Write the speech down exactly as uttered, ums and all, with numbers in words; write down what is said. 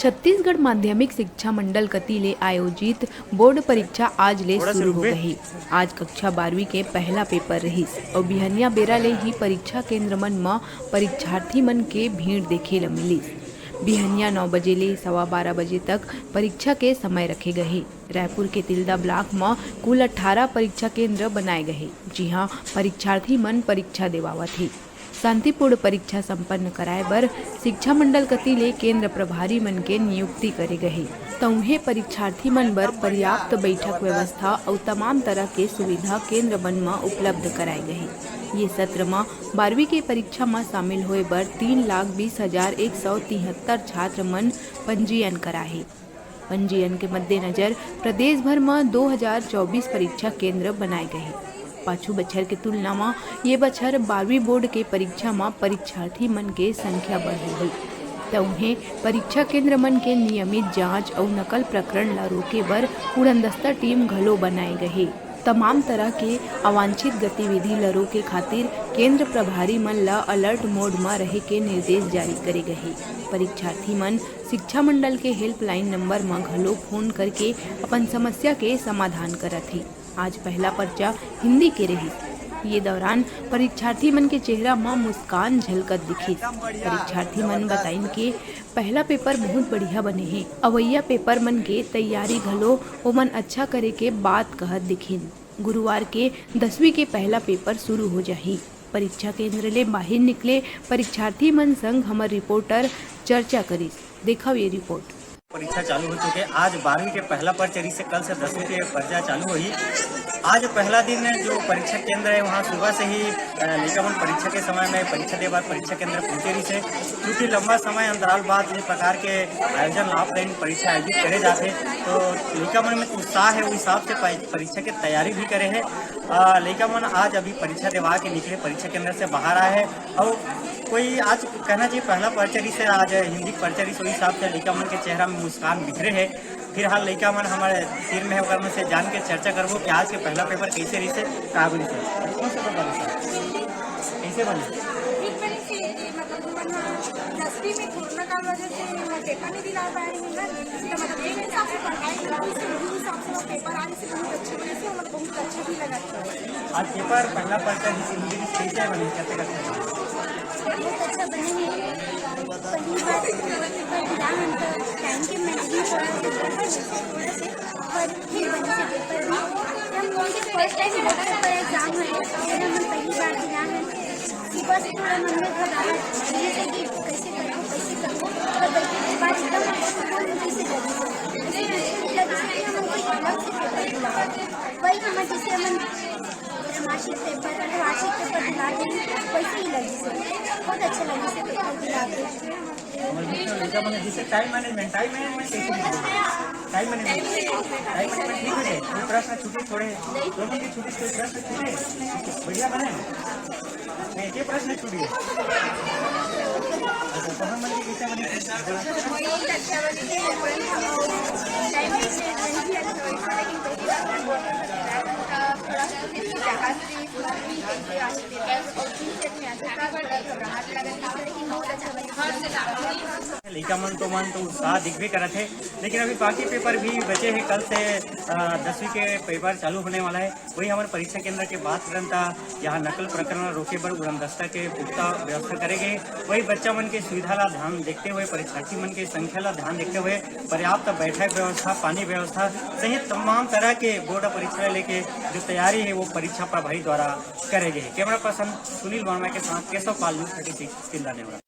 छत्तीसगढ़ माध्यमिक शिक्षा मंडल कति ले आयोजित बोर्ड परीक्षा आज ले शुरू हो गही। आज कक्षा बारहवीं के पहला पेपर रहिस अउ बिहनिया बेरा ले ही परीक्षा केंद्र मन म परीक्षार्थी मन के भीड़ देखे ल मिलिस। बिहनिया नौ बजे ले सवा बारह बजे तक परीक्षा के समय रखे गहे। रायपुर के तिल्दा ब्लॉक म कुल अट्ठारह परीक्षा केंद्र बनाए गहे, जिहां परीक्षार्थी मन परीक्षा देवावत हे। शांतिपूर्ण परीक्षा संपन्न कराए बर शिक्षा मंडल कति ले केंद्र प्रभारी मन के नियुक्ति करे गहे। तउहे परीक्षार्थी मन बर पर्याप्त बैठक व्यवस्था अउ तमाम तरह के सुविधा केंद्र मन म उपलब्ध कराए गहे। ये सत्र म बारहवीं के परीक्षा म शामिल होए बर तीन लाख बीस हजार एक सौ तिहत्तर छात्र मन पंजीयन कराहे। पंजीयन के मद्देनजर प्रदेश भर म दो हजार चौबीस परीक्षा केंद्र बनाए गए हे। पाछू बछर के तुलना म ये बछर बारहवीं बोर्ड के परीक्षा म परीक्षार्थी मन के संख्या बढ़े हे, त उहें परीक्षा केंद्र मन के नियमित जांच अउ नकल प्रकरण ल रोके बर उड़नदस्ता टीम घलो बनाए गए हे। तमाम तरह के अवांछित गतिविधि ल रोके खातिर केंद्र प्रभारी मन ल अलर्ट मोड म रहे के निर्देश जारी करे गए हे। परीक्षार्थी मन शिक्षा मंडल के हेल्पलाइन नंबर म घलो फोन करके अपन समस्या के समाधान करत हे। आज पहला पर्चा हिंदी के रहिस। ये दौरान परीक्षार्थी मन के चेहरा म मुस्कान झलकत दिखिस। परीक्षार्थी मन बताइन के पहला पेपर बहुत बढ़िया बने हे। अवइया पेपर मन के तैयारी घलो ओमन अच्छा करे के बात कहत दिखिन। गुरुवार के दसवीं के पहला पेपर शुरू हो जाही। परीक्षा केंद्र ले बाहिर निकले परीक्षार्थी मन संग हमर रिपोर्टर चर्चा करिस। देखव ये रिपोर्ट। परीक्षा चालू हो चुके। आज बारहवीं के पहला पर्चा रहिसे, कल से दसवीं के पर्चा चालू होही। आज पहला दिन जो परीक्षा केंद्र है, वहाँ सुबह से ही, अ, लइका मन परीक्षा के समय में परीक्षा दे बर परीक्षा केंद्र पहुँचे रहिसे। क्योंकि लंबा समय अंतराल बाद ये प्रकार के आयोजन, ऑफलाइन परीक्षा आयोजित करे जाथे, तो लइका मन में उत्साह है, उस हिसाब से परी-, परीक्षा के तैयारी भी करे है। अ, लइका मन आज अभी परीक्षा देवा के निकले, परीक्षा केंद्र से बाहर आए है। अउ कोई आज कहना चाहिए पहला पर्चा रहिसे, आज हिंदी पर्चा रहिसे, उस हिसाब से लइका मन के चेहरा में मुस्कान बिखरे है। फिलहाल लइका मन हमारे टीम में है, ओकर मन से जान के चर्चा करबो कि आज के पहला पेपर कैसे रहिसे, का बनिसे। कौन सा पेपर रहिसे? कैसे बने? ठीक बनिसे, मतलब, दसवीं में कोरोना काल वजह से पेपर नहीं दिला पाए रहे हैं ना, तो मतलब, एक हिसाब से पढ़ाई हुई से, वही हिसाब से वो पेपर आने से बहुत अच्छा बने से, मतलब, बहुत अच्छा भी लगा। आज पेपर पहला पर्चा रहिसे, हिंदी कैसे बने, कैसे करते हैं? बहुत अच्छा बने हैं। पहली बार पेपर दिया हम तो टाइम के मैनेजमेंट थोड़ा सा गड़बड़ है, थोड़ा से, पर फिर बने से पेपर भी। हम लोगों के first time board paper exam है, फिर हम पहली बार दिया है। सुबह से थोड़ा मन में घबराहट, जैसे कि कैसे करूँ, कैसे करूँ, पर बल्कि के बाद एकदम सुकून जैसे लगी। ऐसे महसूस लगी कि हम कोई अलग से पेपर दिला। वही हम जैसे हम मासिक पेपर, वार्षिक पेपर दिला के वैसे ही लगी से। बहुत अच्छा लगी से पेपर दिला के। हमर बीच में लइका मन जैसे टाइम मैनेजमेंट, टाइम मैनेजमेंट कैसे होथे? टाइम मैनेजमेंट, टाइम मैनेजमेंट ठीक हो जाए। कोई प्रश्न छूटे थोड़े, दो मिनट की छुट्टी से कोई प्रश्न छूटे, बढ़िया बने। नहीं, ये प्रश्न छूट गया। अच्छा, तो हम मन के कैसे बने? लइका मन तो, मन तो उत्साह दिखबे करत हे, लेकिन अभी बाकी पेपर भी बचे हे। कल से, अ, दसवीं के पेपर चालू होने वाला है। वही हमन परीक्षा केंद्र के बात करन, त यहाँ नकल प्रकरण रोके बर उड़नदस्ता के पुख्ता व्यवस्था करे गए। वही बच्चा मन के सुविधा ला ध्यान देखते हुए, परीक्षार्थी मन के संख्या ला ध्यान देखते हुए पर्याप्त बैठक व्यवस्था, पानी व्यवस्था सहित तमाम तरह के बोर्ड परीक्षा लेके जो तैयारी है, वो परीक्षा प्रभारी द्वारा करे गए। कैमरा पर्सन सुनील वर्मा के साथ Keshav Pal, news thirty six, Tilda Neora.